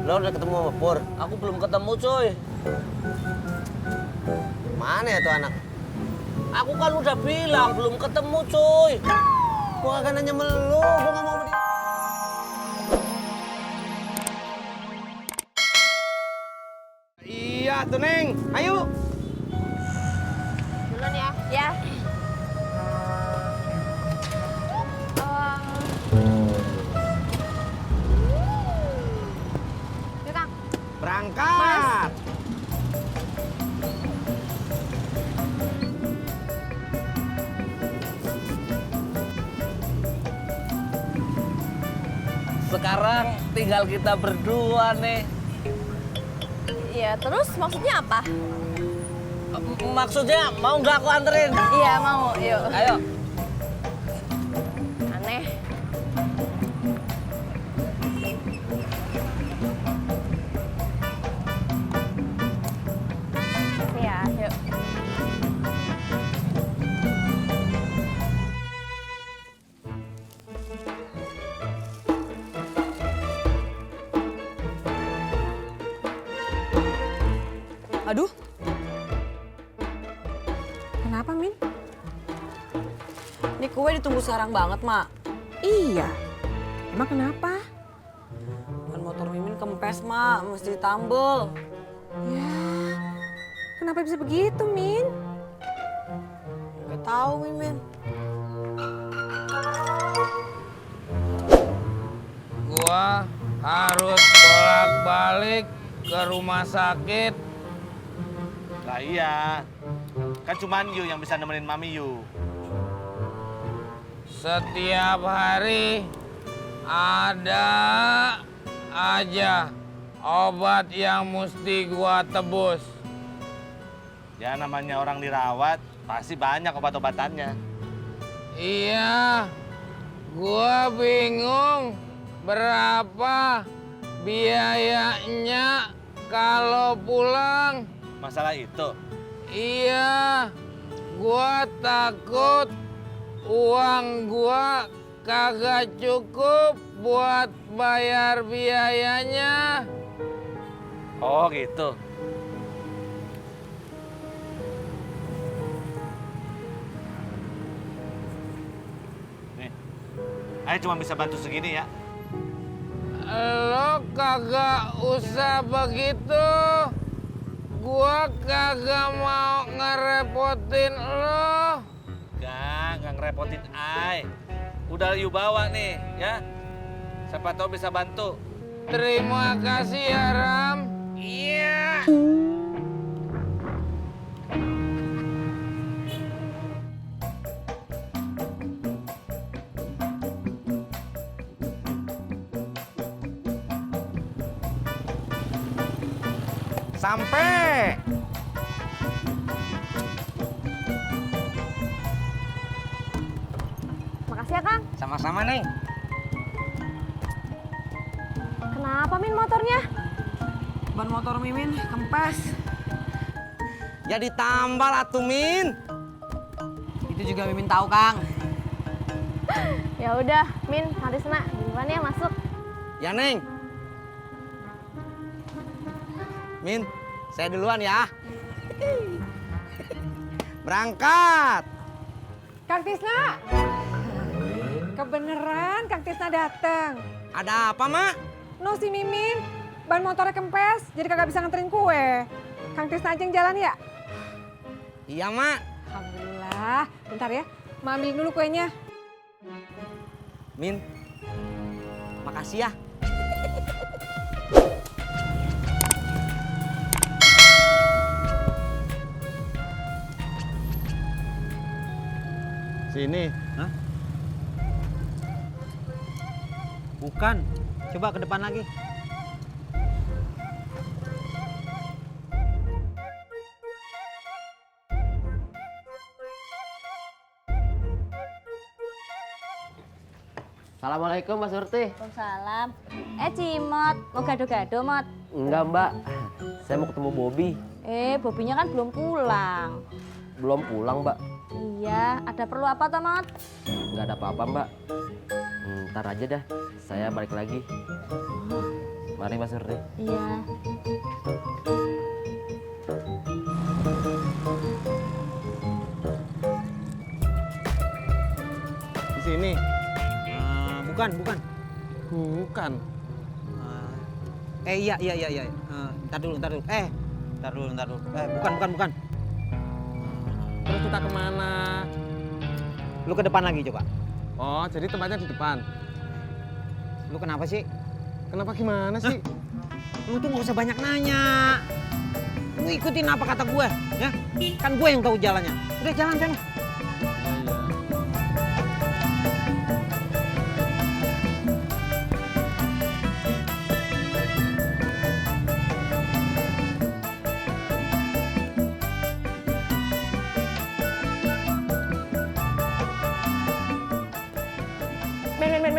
Lo udah ketemu sama Pur? Aku belum ketemu cuy. Mana ya tuh anak? Aku kan udah bilang belum ketemu cuy. Gua kagak nanya sama lu, gua nggak mau sama dia. Iya tuh Neng, ayo. Duluan ya. Ya. Yuk, Kang. Berangkat. Sekarang tinggal kita berdua nih. Iya, terus maksudnya apa? Maksudnya mau nggak aku anterin? Iya, mau. Yuk. Ayo. Aneh. Iya, yuk. Aduh. Kenapa, Min? Ini kue ditunggu sarang banget, Mak. Iya. Emang kenapa? Ban motor Mimin kempes, Mak. Mesti ditambel. Ya, kenapa bisa begitu, Min? Gak tahu, Mimin. Gua harus bolak-balik ke rumah sakit. Lah iya, kan cuman Yu yang bisa nemenin Mami Yu. Setiap hari ada aja obat yang mesti gua tebus. Ya namanya orang dirawat, pasti banyak obat-obatannya. Iya, gua bingung berapa biayanya kalau pulang. Masalah itu, Iya, gua takut uang gua kagak cukup buat bayar biayanya. oh gitu. Nih, Ayo cuma bisa bantu segini ya. Lo kagak usah begitu. Gua kagak mau ngerepotin lo. Nggak ngerepotin Ai. Udah Yu bawa nih, ya. Siapa tahu bisa bantu. Terima kasih ya, Ram. Iya. Sampai. Makasih ya, Kang. Sama-sama, Neng. Kenapa, Min, motornya? Ban motor Mimin kempes. Ya ditambal atuh, Min. Itu juga Mimin tahu, Kang. Ya udah, Min, Harisna, duluan ya masuk. Ya, Neng. Min, saya duluan ya. Berangkat. Kang Tisna. Kebeneran Kang Tisna dateng. Ada apa, Mak? No si Mimin, ban motornya kempes, jadi kagak bisa nganterin kue. Kang Tisna aja yang jalan ya? Iya, Mak. Alhamdulillah. Bentar ya, Ma ambilin dulu kuenya. Min, makasih ya. Sini. Hah? Bukan. Coba ke depan lagi. Assalamualaikum Mbak Surti. Waalaikumsalam. Cimot, mau gado-gado, Mot? Enggak Mbak, saya mau ketemu Bobby. Bobinya kan belum pulang. Belum pulang Mbak. Iya, ada perlu apa, Mot? Nggak ada apa-apa Mbak. Ntar aja dah, saya balik lagi. Mari Mbak Surti. Iya. Di sini. Bukan. Bukan. Iya. Ntar dulu. Ntar dulu. Bukan. Terus kita kemana? Lu ke depan lagi coba. Oh, jadi tempatnya di depan. Lu kenapa sih? Kenapa gimana sih? Lu tuh nggak usah banyak nanya. Lu ikutin apa kata gue, ya? Kan gue yang tahu jalannya. Udah jalan sana.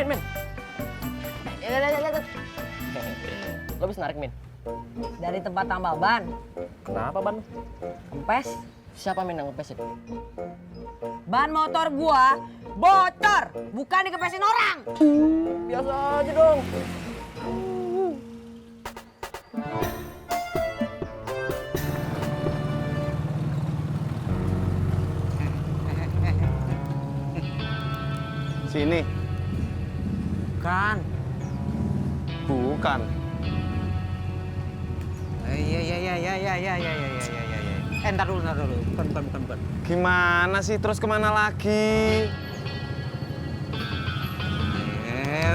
Men. Lo bisa narik, Min? Dari tempat tambal ban, Kenapa, Ban? kempes. Siapa Min yang ngepesin? Ban motor gua bocor, bukan dikempesin orang. Biasa aja dong. Sini. Bukan. Bukan. Iya. Ntar dulu. Bukan. Gimana sih? Terus kemana lagi?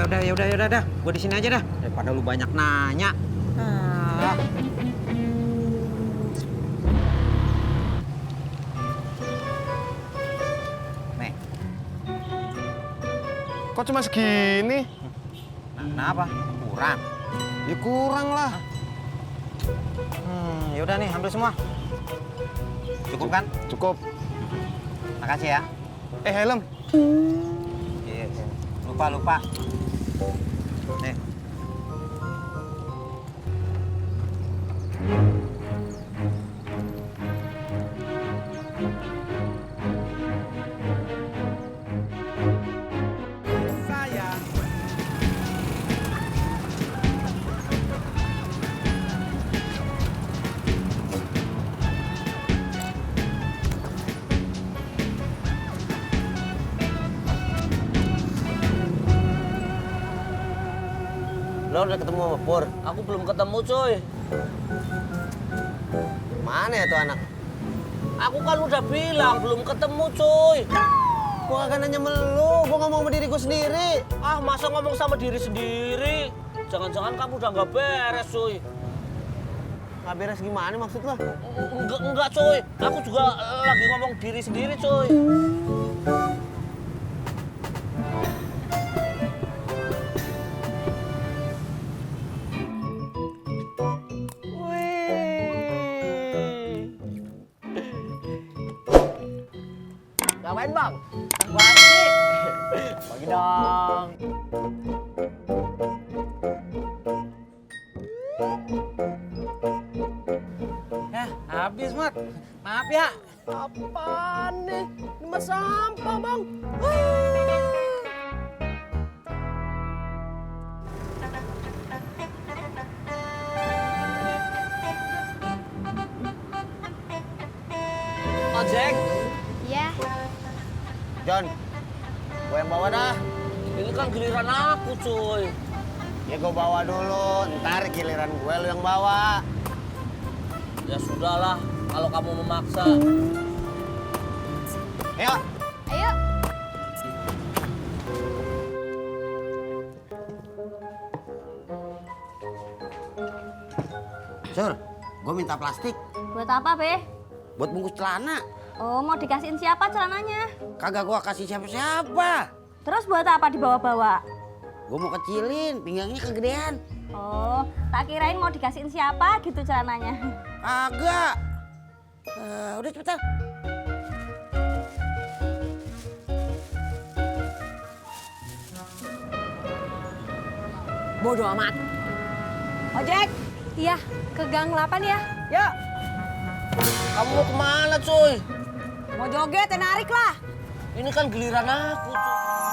Udah. Gue di sini aja dah. Daripada lu banyak nanya. Nih, Kok cuma segini? kenapa? Kurang. Ya kurang lah. Yaudah nih, ambil semua. Cukup kan? Cukup. Makasih ya. Helm. Yes. Lupa. Nih. Lo udah ketemu sama Pur? Aku belum ketemu, cuy. Mana ya tuh anak? Aku kan udah bilang belum ketemu, cuy. Gua kagak nanya sama lu, gua ngomong sama diri gua sendiri. Ah, masa ngomong sama diri sendiri? Jangan-jangan kamu udah nggak beres, cuy. Nggak beres gimana maksud lo? Enggak, cuy. Aku juga lagi ngomong diri sendiri, cuy. Ngapain, Bang? Bagi dong. Habis, Mat. Maaf ya. Apaan nih? Ini mah sampah, Bang. Ojek, Iya. John, gua yang bawa dah. ini kan giliran aku, cuy. Ya gua bawa dulu, ntar giliran gue lu yang bawa. Ya sudahlah, kalau kamu memaksa. Ayo. Ayo. Sur, gua minta plastik Buat apa, Be? buat bungkus celana. Oh, mau dikasihin siapa celananya? Kagak gua kasih siapa-siapa. Terus buat apa dibawa-bawa? Gua mau kecilin, pinggangnya kegedean. Oh, tak kirain mau dikasihin siapa gitu celananya. Kagak. Udah cepetan. Bodoh amat. Ojek, Iya, ke Gang 8 ya. yuk. Kamu mau kemana, cuy? Mau joget, ya narik lah. Ini kan giliran aku, cuy.